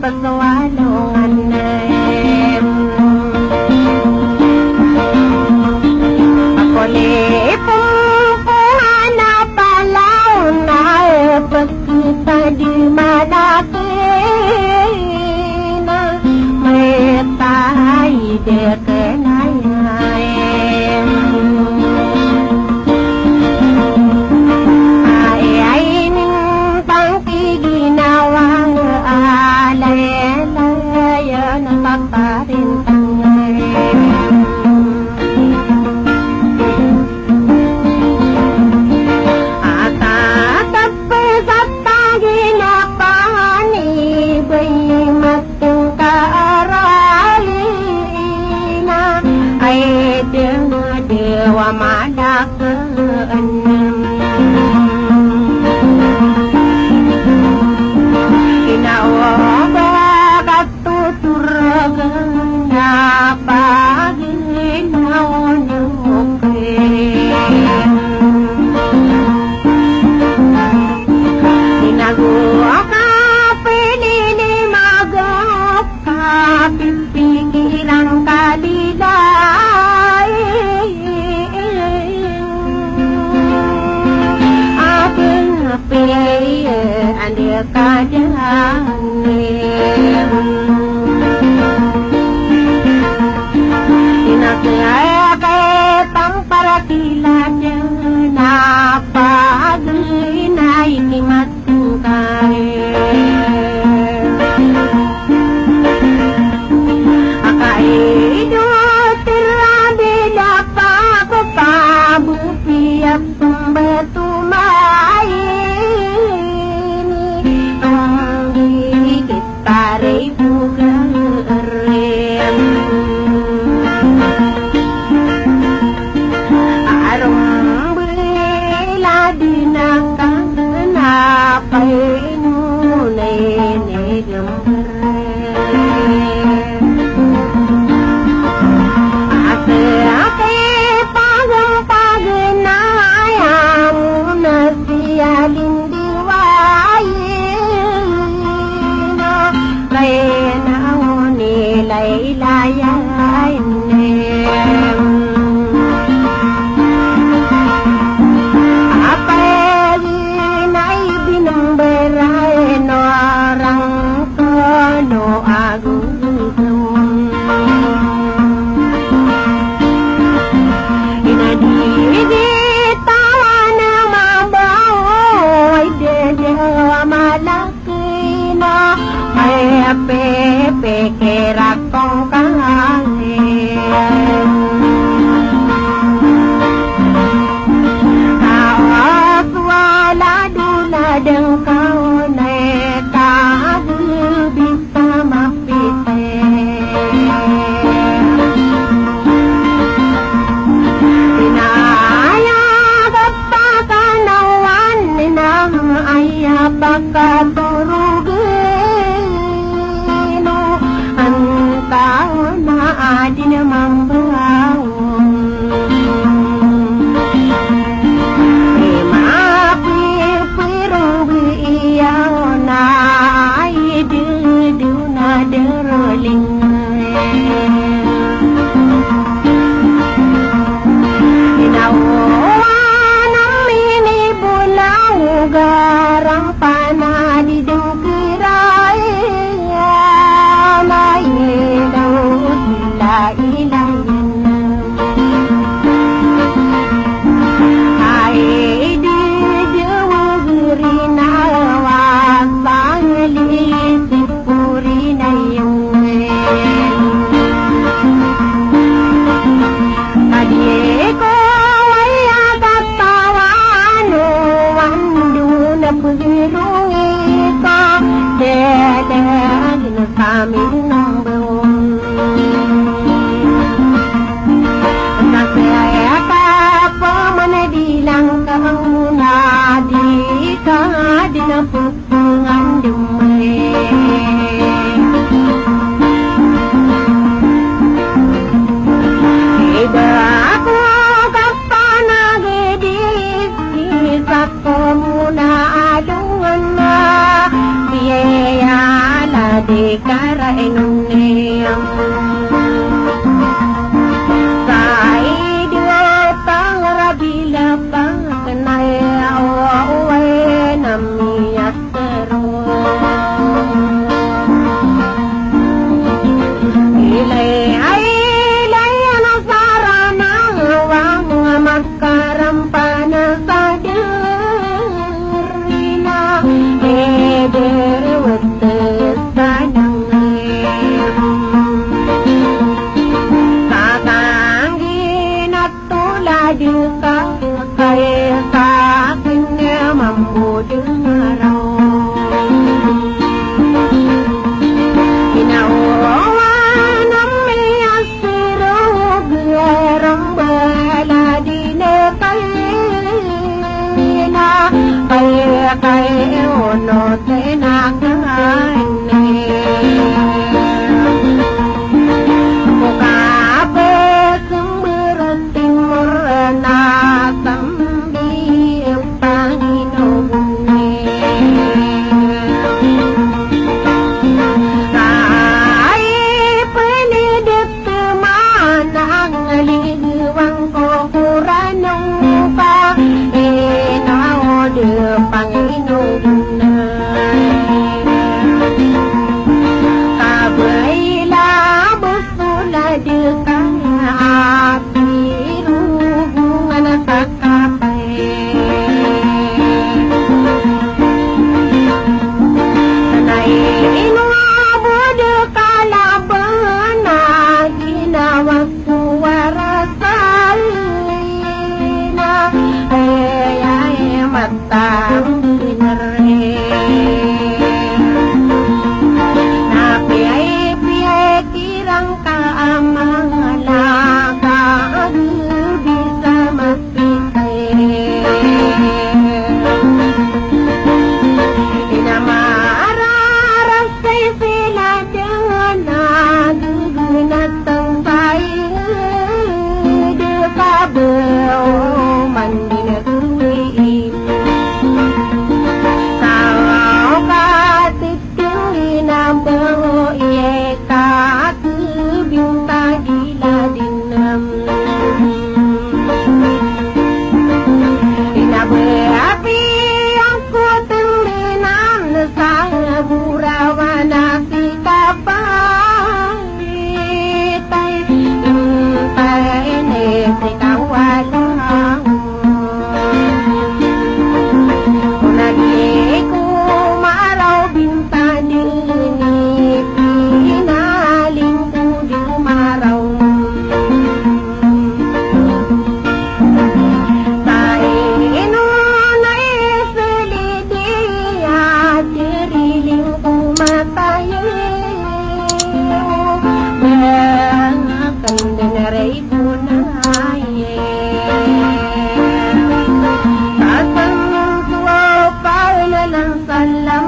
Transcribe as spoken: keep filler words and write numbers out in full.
Walongan. Akolipon ko ana palaw na pagkita di malaki na metay de kenayay. Ay, ay, ning pangkiginawa nga alay, alay, na paparintang. Atatap sa tagi na pani bay mat Tingka aray na ay denged a malakenen. Ina o ba katuturgen na paginaw na open. Ina go ka pelili magaw Kapipingiran ka lilay. Aken a piye ande ka dani. Ina ke aya ke tampar a kilad na pagina ikimat Aka ido tira bida pa ko pabupiya pembetu maini. Tonggikit tari bugarin. Arom bela dinakan na painu na ini gambar. Ate ate pagong pagenayang na siya lindiwai na kaya na oni lay laya inem. Apay na ibinambara ino orang Kono ago gagawon. Ina di di tawan a mabaw, ay dede a malaki na, ay pipikir akong kahalim. Kaos wala dula dengkaw na ikagubi Tamapite. Inaya kapakanawan, inang aya pakatorogeno, antaw na adin mambaw. Imapipirong biyaw na ay duduna daraling. Inawa na minibolaw garang panadi Di karainone. Sa id tang rabila pangknay o oway na miyatero. Ilay ay ilay na sarana wang makarampan sa diri na eder wetes tanang. Kakanggi na tolad ka kay saken mambo dengaraw. Inaowan ami a sirog a rambala di na kay na kay kay onot na kane. Ko kapekemberan timor na sambi panginogon. Kay penidet manang ligewang ko koranong pa inaw de panginogon. Kabaila besola de kang Pirogongan sa kapay. Na ino a bo de kalaban a ginawa ko warasay na aya aya matang binere. Na piyay piyay kirang ka a mangala ka a di bisa mapikay. Ina mararasay sila dn a di binatang sa id ka bo man di na suwi. Sa o ka Tinggi na bo iyai ka kebinta di ladinam. Ina bo api angkoto minan sa borawan a si kapay. Tay, tay, ne, si kawala. Ona di ko maraw binta di ni pinaling ko di maraw. Sa ino na isili di a tiriling ko matayo. Ba kandang ray ko na aye. Sa tanong ko pa na lang salam